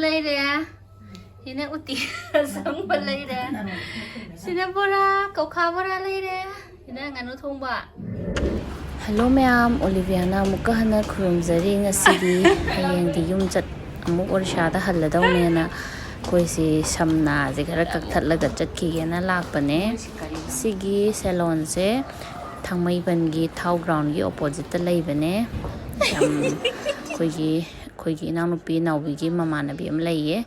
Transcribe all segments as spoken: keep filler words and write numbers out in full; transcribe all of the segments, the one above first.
ꯂꯩꯔꯦ꯫ ꯁꯤꯅ ꯎꯇꯤ ꯑꯁꯪꯕ ꯂꯩꯔꯦ꯫ ꯁꯤꯅ ꯕꯣꯔꯥ, ꯀꯧꯈꯥ ꯕꯣꯔꯥ ꯂꯩꯔꯦ꯫ ꯁꯤꯅ ꯉꯥꯅꯨ ꯊꯣꯡꯕ꯫ ꯍꯜꯂꯣ ꯃꯌꯥꯝ, ꯑꯣꯂꯤꯚꯤꯌꯥꯅ ꯑꯃꯨꯛꯀ ꯍꯟꯅ ꯈꯨꯔꯨꯝꯖꯔꯤ ꯉꯁꯤꯗꯤ꯫ ꯍꯌꯦꯡꯗꯤ ꯌꯨꯝ ꯆꯠ-, ꯑꯃꯨꯛ ꯑꯣꯔꯤꯁꯥꯗ ꯍꯜꯂꯗꯧꯅꯦꯅ ꯑꯩꯈꯣꯏꯁꯤ ꯁꯝꯅꯥꯁꯦ ꯈꯔ ꯀꯛꯊꯠꯂꯒ ꯆꯠꯈꯤꯒꯦꯅ ꯂꯥꯛꯄꯅꯦ꯫ ꯁꯤꯒꯤ ꯁꯦꯂꯣꯟꯁꯦ ꯊꯥꯡꯃꯩꯕꯟꯒꯤ ꯊꯥꯎ ꯒ꯭ꯔꯥꯎꯟꯒꯤ ꯑꯣꯄꯣꯖꯤꯠꯇ ꯂꯩꯕꯅꯦ꯫ ꯌꯥꯝ ꯑꯩꯈꯣꯏꯒꯤ, ꯑꯩꯈꯣꯏꯒꯤ ꯏꯅꯥꯎꯅꯨꯄꯤ ꯅꯥꯎꯕꯤꯒꯤ ꯃꯃꯥꯟꯅꯕꯤ ꯑꯃ ꯂꯩꯌꯦ,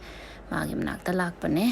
ꯃꯥꯒꯤ ꯃꯅꯥꯛꯇ ꯂꯥꯛꯄꯅꯦ꯫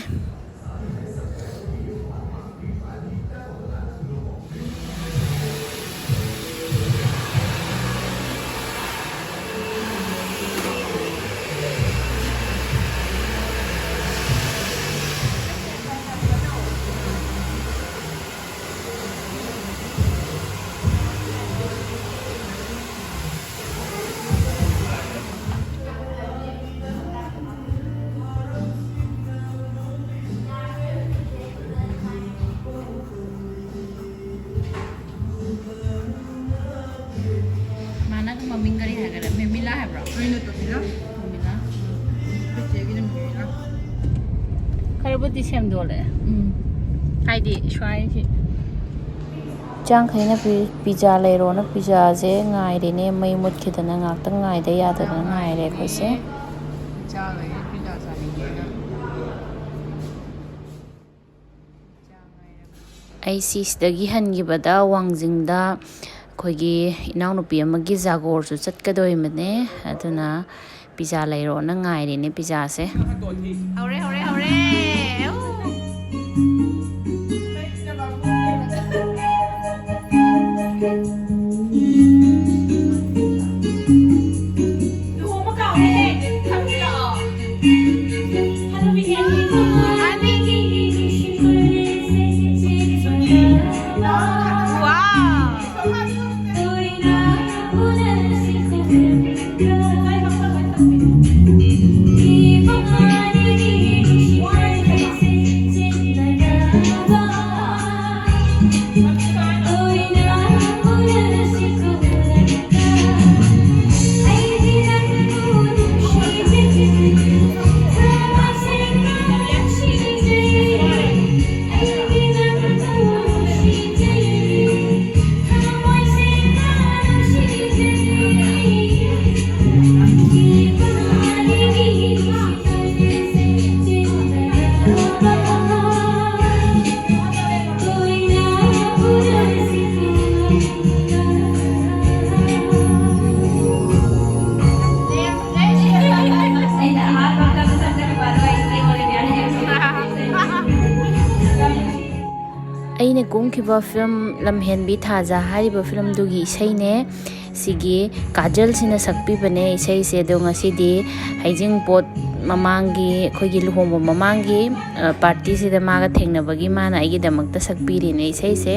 ꯃꯥꯅ ꯃꯃꯤꯡ ꯀꯔꯤ ꯍꯥꯏꯈꯔꯦ? ꯃꯦꯃꯤꯂꯥ ꯍꯥꯏꯕ꯭ꯔꯣ? ꯀꯩꯅꯣ ꯇꯣꯃꯤꯂꯥ? ꯃꯦꯃꯤꯂꯥ꯫ ꯑꯩꯈꯣꯏ ꯆꯦꯒꯤꯅ ꯃꯦꯃꯤꯂꯥ꯫ ꯈꯔꯕꯨꯗꯤ ꯁꯦꯝꯗꯣꯛꯂꯦ꯫ ꯎꯝ꯫ ꯍꯥꯏꯗꯤ ꯁ꯭ꯋꯥꯏꯁꯤ꯫ ꯆꯥꯡꯈꯩꯅ ꯄꯤ-, ꯄꯤꯖꯥ ꯂꯩꯔꯣꯅ ꯄꯤꯖꯥꯁꯦ ꯉꯥꯏꯔꯤꯅꯦ꯫ ꯃꯩ ꯃꯨꯠꯈꯤꯗꯅ ꯉꯥꯛꯇꯪ ꯉꯥꯏꯗ ꯌꯥꯗꯗꯅ ꯉꯥꯏꯔꯦ ꯑꯩꯈꯣꯏꯁꯦ꯫ ꯄꯤꯖꯥ ꯂꯩꯔꯦ, ꯄꯤꯖꯥ ꯆꯥꯅꯤꯡꯉꯦꯅ꯫ ꯑꯩ ꯁꯤꯁꯤꯗꯒꯤ ꯍꯟꯈꯤꯕꯗ ꯋꯥꯡꯖꯤꯡꯗ ꯑꯩꯈꯣꯏꯒꯤ ꯏꯅꯥꯎꯅꯨꯄꯤ ꯑꯃꯒꯤ ꯖꯥꯒꯣꯔꯁꯨ ꯆꯠꯀꯗꯣꯔꯤꯕꯅꯦ, ꯑꯗꯨꯅ ꯄꯤꯖꯥ ꯂꯩꯔꯣꯅ ꯉꯥꯏꯔꯤꯅꯦ ꯄꯤꯖꯥꯁꯦ꯫ ꯍꯧꯔꯦ, ꯍꯧꯔꯦ, ꯍꯧꯔꯦ꯫ ꯑꯩꯅ ꯀꯨꯝꯈꯤꯕ ꯐꯤꯂꯝ ꯂꯝꯍꯦꯟꯕꯤ ꯊꯥꯖ ꯍꯥꯏꯔꯤꯕ ꯐꯤꯂꯝꯗꯨꯒꯤ ꯏꯁꯩꯅꯦ꯫ ꯁꯤꯒꯤ ꯀꯥꯖꯜꯁꯤꯅ ꯁꯛꯄꯤꯕꯅꯦ ꯏꯁꯩꯁꯦ꯫ ꯑꯗꯣ ꯉꯁꯤꯗꯤ ꯍꯩꯖꯤꯡꯄꯣꯠ ꯃꯃꯥꯡꯒꯤ, ꯑꯩꯈꯣꯏꯒꯤ ꯂꯨꯍꯣꯡꯕ ꯃꯃꯥꯡꯒꯤ, ꯑ, ꯄꯥꯔꯇꯤꯁꯤꯗ ꯃꯥꯒ ꯊꯦꯡꯅꯕꯒꯤ ꯃꯥꯅ ꯑꯩꯒꯤꯗꯃꯛꯇ ꯁꯛꯄꯤꯔꯤꯅꯦ ꯏꯁꯩꯁꯦ꯫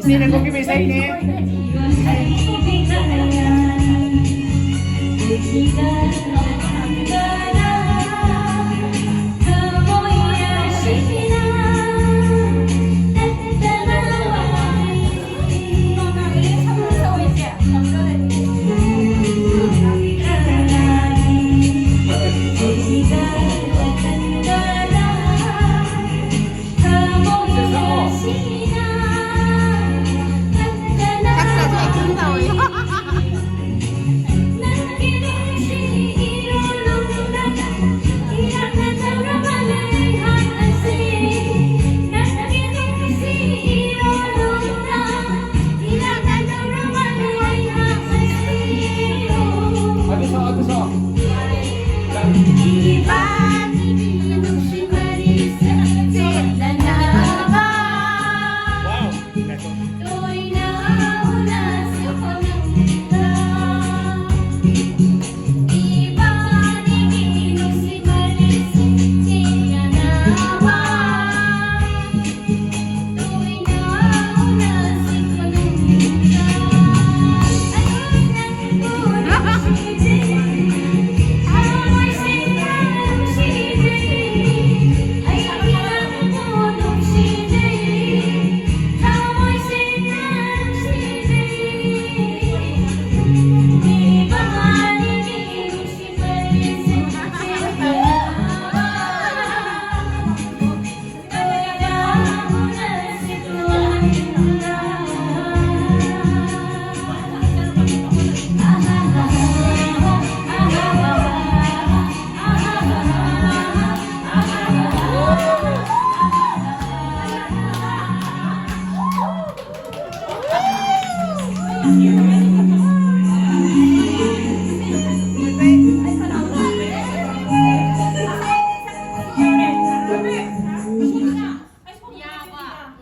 ꯏꯆꯦꯅ ꯀꯨꯝꯈꯤꯕ ꯏꯁꯩꯅꯦ꯫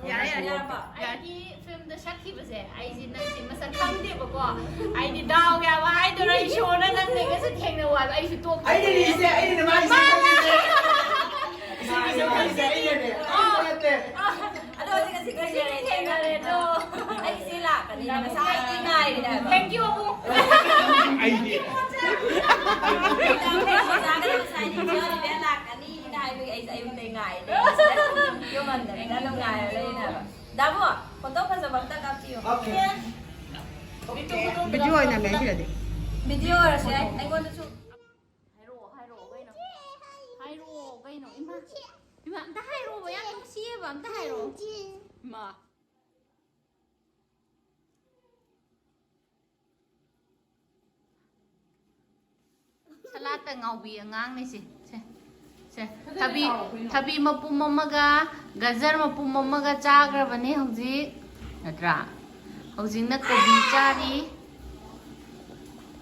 ꯌꯥꯔꯦ, ꯌꯥꯔꯦ꯫ ꯑꯩꯒꯤ ꯐꯤꯂꯝꯗ ꯁꯛꯈꯤꯕꯁꯦ, ꯑꯩꯁꯦ ꯅꯪꯁꯦ ꯃꯁꯛ ꯈꯪꯗꯦꯕꯀꯣ꯫ ꯑꯩꯗꯤ ꯗꯥꯎ ꯌꯥꯕ ꯍꯥꯏꯗꯣꯏꯔꯥ, ꯏꯁꯣꯔꯅ ꯅꯪ ꯅꯩꯒꯁꯦ ꯊꯦꯡꯅꯧ ꯍꯥꯏꯕ, ꯑꯩꯁꯨ ꯇꯣꯛ- ꯑꯩꯅ ꯂꯤꯔꯤꯁꯦ, ꯑꯩꯅ ꯃꯥꯒꯤ ꯁꯛ ꯈꯪꯉꯤꯁꯦ꯫ ꯏꯁꯥꯒꯤ ꯁꯛ ꯈꯪꯉꯤꯁꯦ ꯑꯩꯅꯅꯦ꯫ ꯑꯩꯅ ꯅꯠꯇꯦ꯫ ꯑꯗꯣ ꯍꯧꯖꯤꯛ ꯉꯁꯤ ꯊꯦꯡꯅꯔꯦ, ꯊꯦꯡꯅꯔꯦ꯫ ꯑꯗꯣ ꯑꯩ ꯏꯆꯦ ꯂꯥꯛꯀꯅꯤꯅ ꯉꯁꯥꯏꯗꯒꯤ ꯉꯥꯏꯔꯤꯅꯦ ꯍꯥꯏꯕ꯫ Thank you, ꯑꯕꯨꯡ꯫ ꯑꯩꯗꯤ꯫ ꯉꯁꯥꯏꯗꯒꯤ ꯏꯆꯦ ꯂꯥꯛꯀꯅꯤꯅ ꯍꯥꯏꯕꯒꯤ ꯑꯩꯁꯦ ꯑꯌꯨꯛꯇꯩ ꯉꯥꯏꯔꯦ꯫ ꯁꯤꯗ ꯌꯨꯝ ꯍꯟꯗꯕꯤꯗ ꯑꯗꯨꯝ ꯉꯥꯏꯔ ꯂꯩꯔꯤꯅꯦ ꯍꯥꯏꯕ꯫ ꯗꯥꯕꯣ, ꯐꯣꯇꯣ ꯐꯖꯕ ꯑꯝꯇ ꯀꯥꯞꯄꯤꯌꯨ꯫ Okay꯫ ꯚꯤꯗꯤꯑꯣ ꯑꯣꯏꯅ ꯅꯝꯃꯦ ꯁꯤꯗꯗꯤ꯫ ꯚꯤꯗꯤꯑꯣ ꯑꯣꯏꯔꯁꯨ ꯌꯥꯏ, ꯑꯩꯉꯣꯟꯗꯁꯨ꯫ ꯍꯥꯏꯔꯛꯑꯣ, ꯍꯥꯏꯔꯛꯑꯣ ꯀꯩꯅꯣ꯫ ꯍꯥꯏꯔꯛꯑꯣ ꯀꯩꯅꯣ, ꯏꯃꯥ꯫ ꯏꯃꯥ, ꯑꯝꯇ ꯍꯥꯏꯔꯛꯑꯣꯕ, ꯌꯥꯝ ꯅꯨꯡꯁꯤꯌꯦꯕ, ꯑꯝꯇ ꯍꯥꯏꯔꯛꯑꯣ꯫ ꯏꯃꯥ꯫ ꯁꯂꯥꯠꯇ ꯉꯥꯎꯕꯤ ꯑꯉꯥꯡꯅꯦ ꯁꯤ꯫ ꯁꯦ, ꯁꯦ꯫ ꯊꯕꯤ, ꯊꯕꯤ ꯃꯄꯨꯝ ꯑꯃꯒ ꯒꯖꯔ ꯃꯄꯨꯝ ꯑꯃꯒ ꯆꯥꯈ꯭ꯔꯕꯅꯦ ꯍꯧꯖꯤꯛ, ꯅꯠꯇ꯭ꯔꯥ? ꯍꯧꯖꯤꯛꯅ ꯀꯣꯕꯤ ꯆꯥꯔꯤ꯫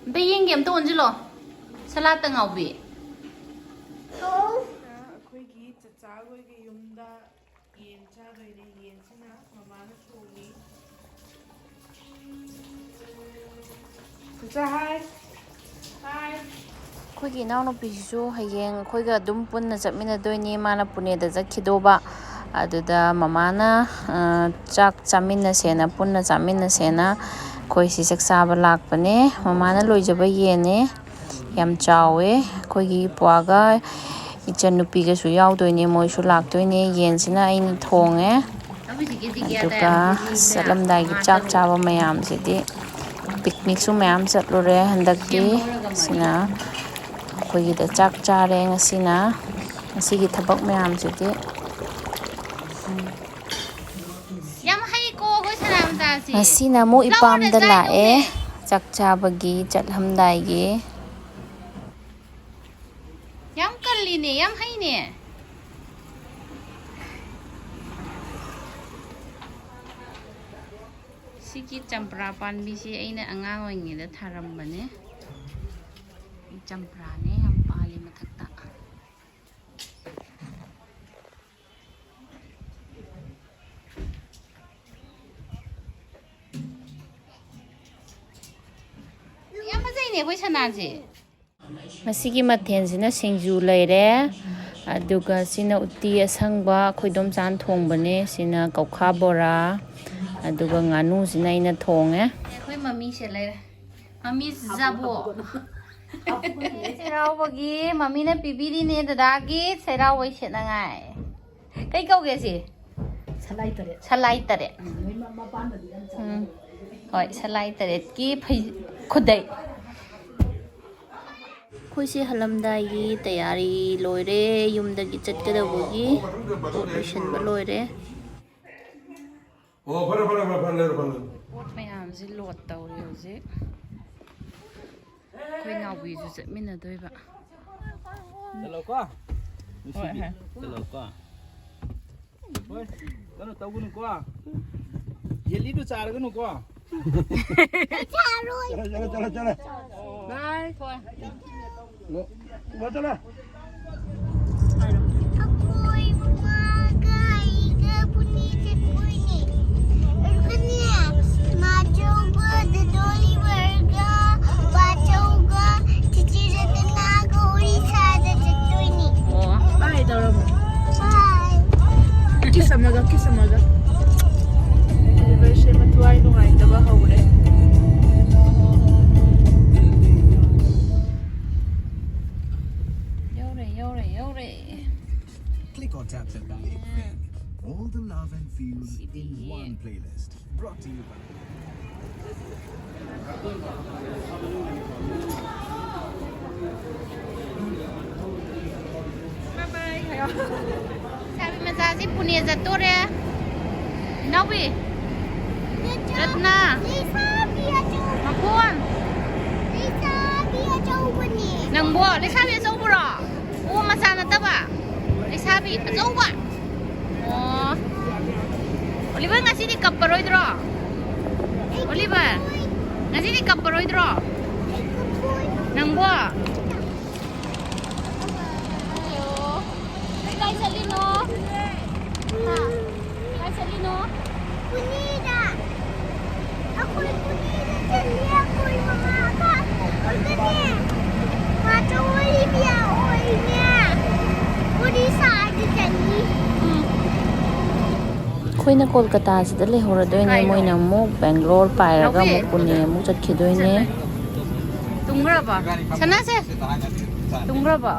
ꯑꯝꯇ ꯌꯦꯡꯒꯦ, ꯑꯝꯇ ꯑꯣꯟꯁꯤꯜꯂꯣ꯫ ꯁꯂꯥꯠꯇ ꯉꯥꯎꯕꯤ꯫ ꯑꯩꯈꯣꯏꯒꯤ ꯆꯆꯥ ꯍꯣꯏꯒꯤ ꯌꯨꯝꯗ ꯌꯦꯟ ꯆꯥꯗꯣꯏꯅꯦ꯫ ꯌꯦꯟꯁꯤꯅ ꯃꯃꯥꯅ ꯊꯣꯡꯉꯤ꯫ ꯆꯆꯥ, ꯍꯥꯏ꯫ ꯍꯥꯏ꯫ ꯑꯩꯈꯣꯏꯒꯤ ꯏꯅꯥꯎꯅꯨꯄꯤꯁꯤꯁꯨ ꯍꯌꯦꯡ ꯑꯩꯈꯣꯏꯒ ꯑꯗꯨꯝ ꯄꯨꯟꯅ ꯆꯠꯃꯤꯟꯅꯗꯣꯏꯅꯤ꯫ ꯃꯥꯅ ꯄꯨꯅꯦꯗ ꯆꯠꯈꯤꯗꯧꯕ꯫ ꯑꯗꯨꯗ ꯃꯃꯥꯅ, ꯑ, ꯆꯥꯛ ꯆꯥꯃꯤꯟꯅꯁꯦꯅ, ꯄꯨꯟꯅ ꯆꯥꯃꯤꯟꯅꯁꯦꯅ ꯑꯩꯈꯣꯏ ꯁꯤ ꯆꯥꯛ ꯆꯥꯕ ꯂꯥꯛꯄꯅꯦ꯫ ꯃꯃꯥꯅ ꯂꯣꯏꯖꯕ ꯌꯦꯟꯅꯦ꯫ ꯌꯥꯝ ꯆꯥꯎꯋꯦ꯫ ꯑꯩꯈꯣꯏꯒꯤ ꯏꯄ꯭ꯋꯥꯒ ꯏꯆꯟꯅꯨꯄꯤꯒꯁꯨ ꯌꯥꯎꯗꯣꯏꯅꯦ꯫ ꯃꯣꯏꯁꯨ ꯂꯥꯛꯇꯣꯏꯅꯦ꯫ ꯌꯦꯟꯁꯤꯅ ꯑꯩꯅ ꯊꯣꯡꯉꯦ꯫ ꯑꯗꯨꯒ ꯆꯠꯂꯝꯗꯥꯏꯒꯤ ꯆꯥꯛ ꯆꯥꯕ ꯃꯌꯥꯝꯁꯤꯗꯤ, ꯄꯤꯛꯅꯤꯛꯁꯨ ꯃꯌꯥꯝ ꯆꯠꯂꯨꯔꯦ ꯍꯟꯗꯛꯇꯤ꯫ ꯁꯤꯅ ꯑꯩꯈꯣꯏꯒꯤꯗ ꯆꯥꯛ ꯆꯥꯔꯦ ꯉꯁꯤꯅ꯫ ꯉꯁꯤꯒꯤ ꯊꯕꯛ ꯃꯌꯥꯝꯁꯤꯗꯤ꯫ ꯌꯥꯝ ꯍꯩꯀꯣ ꯑꯩꯈꯣꯏ ꯁꯅꯥꯃꯆꯥꯁꯦ꯫ ꯉꯁꯤꯅ ꯑꯃꯨꯛ ꯏꯄꯥꯝꯗ ꯂꯥꯛꯑꯦ꯫ ꯆꯥꯛ ꯆꯥꯕꯒꯤ ꯆꯠꯂꯝꯗꯥꯏꯒꯤ꯫ ꯌꯥꯝ ꯀꯜꯂꯤꯅꯦ, ꯌꯥꯝ ꯍꯩꯅꯦ꯫ ꯁꯤꯒꯤ ꯆꯝꯄ꯭ꯔꯥ ꯄꯥꯝꯕꯤꯁꯤ ꯑꯩꯅ ꯑꯉꯥꯡ ꯑꯣꯏꯔꯤꯉꯩꯗ ꯊꯥꯔꯝꯕꯅꯦ꯫ ꯆꯝꯄ꯭ꯔꯥꯅꯦ ꯌꯥꯝ ꯄꯥꯜꯂꯤ ꯃꯊꯛꯇ꯫ ꯌꯥꯝ ꯐꯖꯩꯅꯦ ꯑꯩꯈꯣꯏ ꯁꯅꯥꯁꯦ꯫ ꯉꯁꯤꯒꯤ ꯃꯊꯦꯜꯁꯤꯅ ꯁꯤꯡꯖꯨ ꯂꯩꯔꯦ, ꯑꯗꯨꯒ ꯁꯤꯅ ꯎꯇꯤ ꯑꯁꯪꯕ ꯑꯩꯈꯣꯏ ꯏꯗꯣꯝꯆꯥꯅ ꯊꯣꯡꯕꯅꯦ, ꯁꯤꯅ ꯀꯧꯈꯥ ꯕꯣꯔꯥ, ꯑꯗꯨꯒ ꯉꯥꯅꯨꯁꯤꯅ ꯑꯩꯅ ꯊꯣꯡꯉꯦ꯫ ꯑꯩꯈꯣꯏ ꯃꯃꯤꯁꯦ ꯂꯩꯔꯦ꯫ ꯃꯃꯤ ꯖꯥꯕꯣ꯫ ꯆꯩꯔꯥꯎꯕꯒꯤ ꯃꯃꯤꯅ ꯄꯤꯕꯤꯔꯤꯅꯦ ꯗꯗꯥꯒꯤ ꯆꯩꯔꯥꯎꯕꯩ ꯁꯦꯠꯅꯉꯥꯏ꯫ ꯀꯩ ꯀꯧꯒꯦ ꯁꯤ? ꯁꯂꯥꯏ ꯇꯔꯦꯠ꯫ ꯁꯂꯥꯏ ꯇꯔꯦꯠ꯫ ꯎꯝ, ꯅꯣꯏ ꯃ-, ꯃꯄꯥꯟꯗꯗꯤ ꯌꯥꯝ ꯆꯥꯎꯋꯦ꯫ ꯎꯝ꯫ ꯍꯣꯏ, ꯁꯂꯥꯏ ꯇꯔꯦꯠꯀꯤ ꯐꯩ-, ꯈꯨꯗꯩ꯫ ꯑꯩꯈꯣꯏꯁꯦ ꯍꯜꯂꯝꯗꯥꯏꯒꯤ ꯇꯌꯥꯔꯤ ꯂꯣꯏꯔꯦ, ꯌꯨꯝꯗꯒꯤ ꯆꯠꯀꯗꯧꯕꯒꯤ ꯄꯣꯠ ꯂꯣꯏꯁꯤꯟꯕ ꯂꯣꯏꯔꯦ꯫ ꯑꯣ, ꯐꯔꯦ, ꯐꯔꯦ, ꯐꯔꯦ, ꯐꯔꯦ, ꯂꯩꯔꯣ, ꯐꯔꯦ, ꯂꯩꯔꯣ꯫ ꯄꯣꯠ ꯃꯌꯥꯝꯁꯤ ꯂꯣꯗ ꯇꯧꯔꯤ ꯍꯧꯖꯤꯛ꯫ ꯑꯩꯈꯣꯏ ꯅꯥꯎꯕꯤꯁꯨ ꯆꯠꯃꯤꯟꯅꯗꯣꯏꯕ꯫ ꯆꯠꯂꯣꯀꯣ꯫ ꯍꯣꯏ, ꯅꯨꯡꯁꯤꯕꯤ꯫ ꯍꯣꯏ꯫ ꯆꯠꯂꯣꯀꯣ꯫ ꯍꯣꯏ꯫ ꯀꯩꯅꯣ ꯇꯧꯒꯅꯨꯀꯣ꯫ ꯌꯦꯜꯂꯤꯗꯨ ꯆꯥꯔꯒꯅꯨꯀꯣ꯫ ꯆꯠꯂꯣ, ꯆꯠꯂꯣ, ꯆꯠꯂꯣ, ꯆꯠꯂꯣ꯫ ꯕꯥꯏ꯫ ꯍꯣꯏ꯫ ꯂꯣ-, ꯂꯣ ꯆꯠꯂꯣ꯫ Tap the big thing. All the love and feels in one playlist. Brought to you by ꯂꯩꯁꯥꯕꯤ ꯃꯆꯥꯁꯤ ꯄꯨꯅꯦ ꯆꯠꯇꯣꯔꯦ꯫ ꯏꯅꯥꯎꯕꯤ꯫ ꯔꯠꯅꯥ꯫ ꯂꯩꯁꯥꯕꯤ ꯑꯆꯧꯕ꯫ ꯃꯈꯣꯟ꯫ ꯂꯩꯁꯥꯕꯤ ꯑꯆꯧꯕꯅꯦ꯫ ꯅꯪꯕꯣ ꯂꯩꯁꯥꯕꯤ ꯑꯆꯧꯕꯔꯣ? ꯑꯣ, ꯃꯆꯥ ꯅꯠꯇꯕ꯫ ꯂꯩꯁꯥꯕꯤ ꯑꯆꯧꯕ꯫ ꯑꯣ꯫ ꯑꯣꯂꯤꯚꯔ ꯉꯁꯤꯗꯤ ꯀꯞꯄꯔꯣꯏꯗ꯭ꯔꯣ? ꯑꯣꯂꯤꯚꯔ ꯉꯁꯤꯗꯤ ꯀꯞꯄꯔꯣꯏꯗ꯭ꯔꯣ? ꯅꯪꯕꯣ? ꯍꯜꯂꯣ꯫ ꯀꯥꯏ ꯆꯠꯂꯤꯅꯣ? ꯍꯥ? ꯀꯥꯏ ꯆꯠꯂꯤꯅꯣ? ꯄꯨꯅꯦꯗ꯫ ꯑꯩꯈꯣꯏ ꯄꯨꯅꯦꯗ ꯆꯠꯂꯤ, ꯑꯩꯈꯣꯏ ꯃꯃꯥꯒ꯫ ꯑꯗꯨꯒꯅꯦ, ꯃꯥ ꯆꯧ ꯑꯣꯂꯤꯚꯤꯌꯥ ꯍꯣꯏꯅꯦ, ꯑꯣꯔꯤꯁꯥꯗ ꯆꯠꯂꯤ꯫ ꯑꯩꯈꯣꯏꯅ ꯀꯣꯜꯀꯇꯥꯁꯤꯗ ꯂꯩꯍꯧꯔꯗꯣꯏꯅꯦ꯫ ꯀꯥꯏꯅꯣ? ꯃꯣꯏꯅ ꯑꯃꯨꯛ ꯕꯦꯡꯒ꯭ꯂꯣꯔ ꯄꯥꯏꯔꯒ ꯅꯥꯎꯕꯤ꯫ ꯑꯃꯨꯛ ꯄꯨꯅꯦ ꯑꯃꯨꯛ ꯆꯠꯈꯤꯗꯣꯏꯅꯦ꯫ ꯇꯨꯝꯈ꯭ꯔꯕꯣ? ꯁꯅꯥꯁꯦ꯫ ꯇꯨꯝꯈ꯭ꯔꯕꯣ?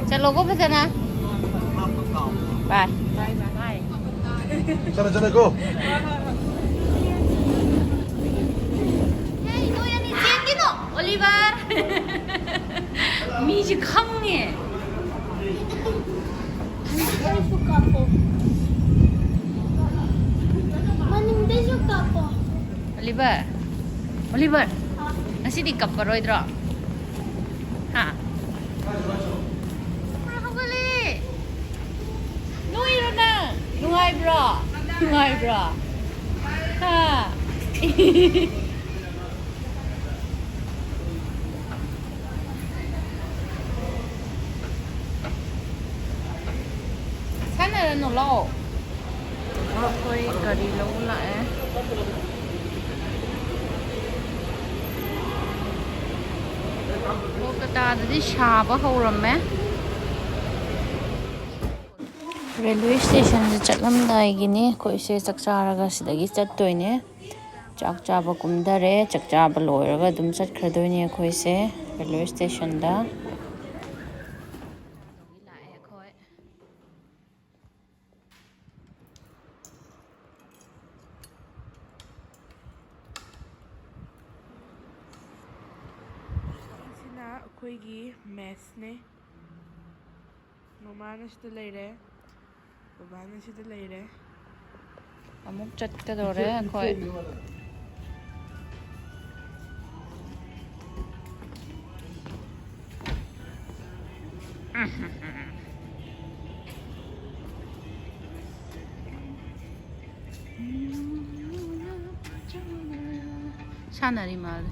ꯆꯠꯂꯣꯀꯣ ꯐꯖꯅ꯫ ꯕꯥꯏ꯫ ꯕꯥꯏ꯫ ꯆꯠꯂꯣ, ꯆꯠꯂꯣ, go꯫ ꯍꯦ, ꯅꯣꯏ ꯑꯅꯤ ꯆꯦꯟꯒꯤꯅꯣ꯫ ꯑꯣꯂꯤꯚꯔ꯫ ꯃꯤꯁꯦ ꯈꯪꯉꯦ꯫ ꯃꯅꯤꯡꯗꯩꯁꯨ ꯀꯥꯞꯄꯣ꯫ ꯃꯅꯤꯡꯗꯩꯁꯨ ꯀꯥꯞꯄꯣ꯫ ꯑꯣꯂꯤꯚꯔ, ꯑꯣꯂꯤꯚꯔ, ꯉꯁꯤꯗꯤ ꯀꯞꯄꯔꯣꯏꯗ꯭ꯔꯣ? ꯍꯥ? ꯍꯧꯒꯠꯂꯦ꯫ ꯅꯣꯏꯔꯣ ꯅꯪ? ꯅꯨꯡꯉꯥꯏꯕ꯭ꯔꯣ? ꯅꯨꯡꯉꯥꯏꯕ꯭ꯔꯣ? ꯍꯥ? ꯁꯥꯟꯅꯔꯅꯨ, ꯂꯥꯛꯑꯣ꯫ ꯑꯩꯈꯣꯏ ꯒꯥꯔꯤ ꯂꯧꯕ ꯂꯥꯛꯑꯦ꯫ ꯀꯣꯜꯀꯇꯥꯗꯗꯤ ꯁꯥꯕ ꯍꯧꯔꯝꯃꯦ꯫ ꯔꯦꯜꯋꯦ ꯁ꯭ꯇꯦꯁꯟꯁꯦ ꯆꯠꯂꯝꯗꯥꯏꯒꯤꯅꯤ꯫ ꯑꯩꯈꯣꯏꯁꯦ ꯆꯥꯛ ꯆꯥꯔꯒ ꯁꯤꯗꯒꯤ ꯆꯠꯇꯣꯏꯅꯦ꯫ ꯆꯥꯛ ꯆꯥꯕ ꯀꯨꯝꯊꯔꯦ꯫ ꯆꯥꯛ ꯆꯥꯕ ꯂꯣꯏꯔꯒ ꯑꯗꯨꯝ ꯆꯠꯈ꯭ꯔꯗꯣꯏꯅꯦ ꯑꯩꯈꯣꯏꯁꯦ ꯔꯦꯜꯋꯦ ꯁ꯭ꯇꯦꯁꯟꯗ꯫ ꯑꯩꯈꯣꯏꯒꯤ ꯃꯦꯁꯅꯦ꯫ ꯃꯃꯥꯅ ꯁꯤꯗ ꯂꯩꯔꯦ, ꯕꯕꯥꯅ ꯁꯤꯗ ꯂꯩꯔꯦ꯫ ꯑꯃꯨꯛ ꯆꯠꯀꯗꯧꯔꯦ ꯑꯩꯈꯣꯏ꯫ ꯁꯥꯟꯅꯔꯤ ꯃꯥꯜꯂꯦ꯫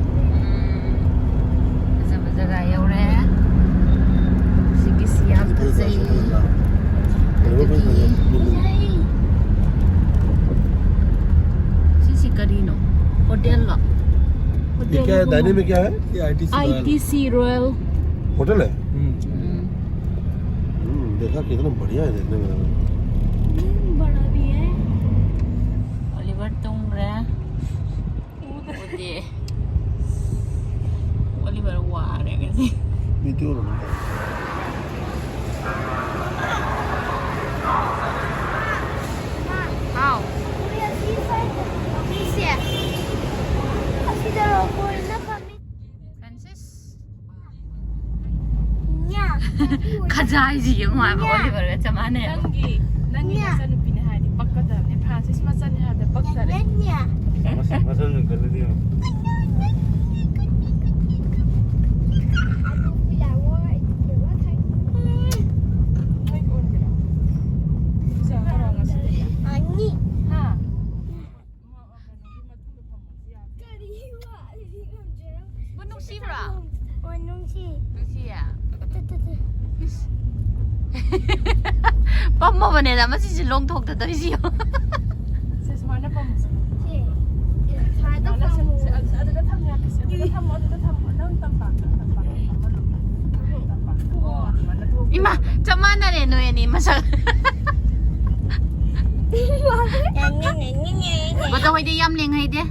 ꯎꯝ, ꯐꯖꯕ ꯖꯒꯥ ꯌꯧꯔꯦ꯫ ꯁꯤꯒꯤꯁꯤ ꯌꯥꯝ ꯐꯖꯩ꯫ ꯑꯗꯒꯤ ꯁꯤꯁꯤ ꯀꯔꯤꯅꯣ? ꯍꯣꯇꯦꯜꯂꯣ? ये क्या है? दाहिने में क्या है? ये ITC royal. ITC royal. Hotel है? हम्म। हम्म, देखा कितना बढ़िया है देखने में। हम्म, बड़ा भी है। ओलिवर ꯇꯨꯝꯈ꯭ꯔꯦ꯫ ꯎꯗꯦ꯫ ꯑꯣꯂꯤꯚꯔ ꯋꯥꯔꯦ ꯉꯁꯤ꯫ वीडियो ꯍꯥꯎ꯫ ꯎꯔꯤ ꯑꯁꯤ ꯁ꯭ꯋꯥꯏꯗ ꯁꯤꯁꯦ ꯑꯁꯤꯗ ꯀꯣꯏꯅ ꯐꯝꯃꯤ꯫ ꯐ꯭ꯔꯥꯟꯁꯤꯁ꯫ ꯅ꯭ꯌꯥ꯫ ꯈꯖꯥꯏꯁꯤ ꯌꯦꯡꯉꯣ ꯍꯥꯏꯕ ꯑꯣꯂꯤꯚꯔꯒ ꯆꯞ ꯃꯥꯟꯅꯩ ꯍꯥꯏꯕ꯫ ꯅꯪꯒꯤ ꯅꯪꯒꯤ ꯅꯆꯟꯅꯨꯄꯤꯅꯦ ꯍꯥꯏꯔꯗꯤ ꯄꯛꯀꯗꯕꯅꯦ꯫ ꯐ꯭ꯔꯥꯟꯁꯤꯁ ꯃꯆꯟꯅꯦ ꯍꯥꯏꯕꯗ ꯄꯛꯇꯔꯦ꯫ ꯅ꯭ꯌꯥ꯫ ꯃꯁꯛ ꯃꯁꯛ ꯀꯜꯂꯗꯤ ꯌꯦꯡꯉꯣ꯫ ꯅꯣꯏ ꯑꯣꯟꯒꯦꯔꯥ? ꯄꯩꯁꯥ ꯈꯔ ꯉꯁꯤꯗꯒꯤ꯫ ꯑꯅꯤ꯫ ꯍꯥ? ꯀꯩꯅꯣꯒꯤ ꯃꯇꯨꯡꯗ ꯐꯝꯃꯣ꯫ ꯀꯔꯤ ꯋꯥꯔꯤ ꯉꯝꯖꯔꯝ- ꯅꯨꯡꯁꯤꯕ꯭ꯔꯥ? ꯑꯣ, ꯅꯨꯡꯁꯤ꯫ ꯅꯨꯡꯁꯤꯌꯦ꯫ Two, two, two. ꯄꯝꯃꯕꯅꯦꯅ ꯃꯁꯤꯁꯦ ꯂꯣꯡꯊꯣꯛꯇꯗꯧꯔꯤꯁꯤ ꯌꯦꯡꯉꯣ꯫ ꯁꯦ, ꯁꯨꯃꯥꯏꯅ ꯐꯝꯃꯣ꯫ ꯁꯦ꯫ ꯁ꯭ꯋꯥꯏꯗ ꯁꯨꯃꯥꯏꯅ ꯁꯦ, ꯐꯝꯃꯣ꯫ ꯁꯦ, ꯑꯗꯨ-, ꯑꯗꯨꯗ ꯊꯝꯃꯣ, ꯌꯥꯝ ꯄꯤꯁ-, ꯑꯗꯨꯗ ꯊꯝꯃꯣ, ꯑꯗꯨꯗ ꯊꯝꯃꯣ꯫ ꯅꯪ ꯇꯝꯄꯥꯛꯇ, ꯇꯝꯄꯥꯛꯇ ꯐꯝꯃꯣ꯫ ꯇꯝꯄꯥꯛꯇ꯫ ꯑꯣ, ꯑꯗꯨꯃꯥꯏꯅ ꯊꯣꯛꯑꯣ꯫ ꯏꯃꯥ, ꯆꯞ ꯃꯥꯟꯅꯔꯦ ꯅꯣꯏ ꯑꯅꯤ ꯃꯁꯛ꯫ ꯕꯣꯗ ꯍꯣꯏꯗꯤ ꯌꯥꯝ ꯂꯦꯡ ꯍꯩꯗꯦ꯫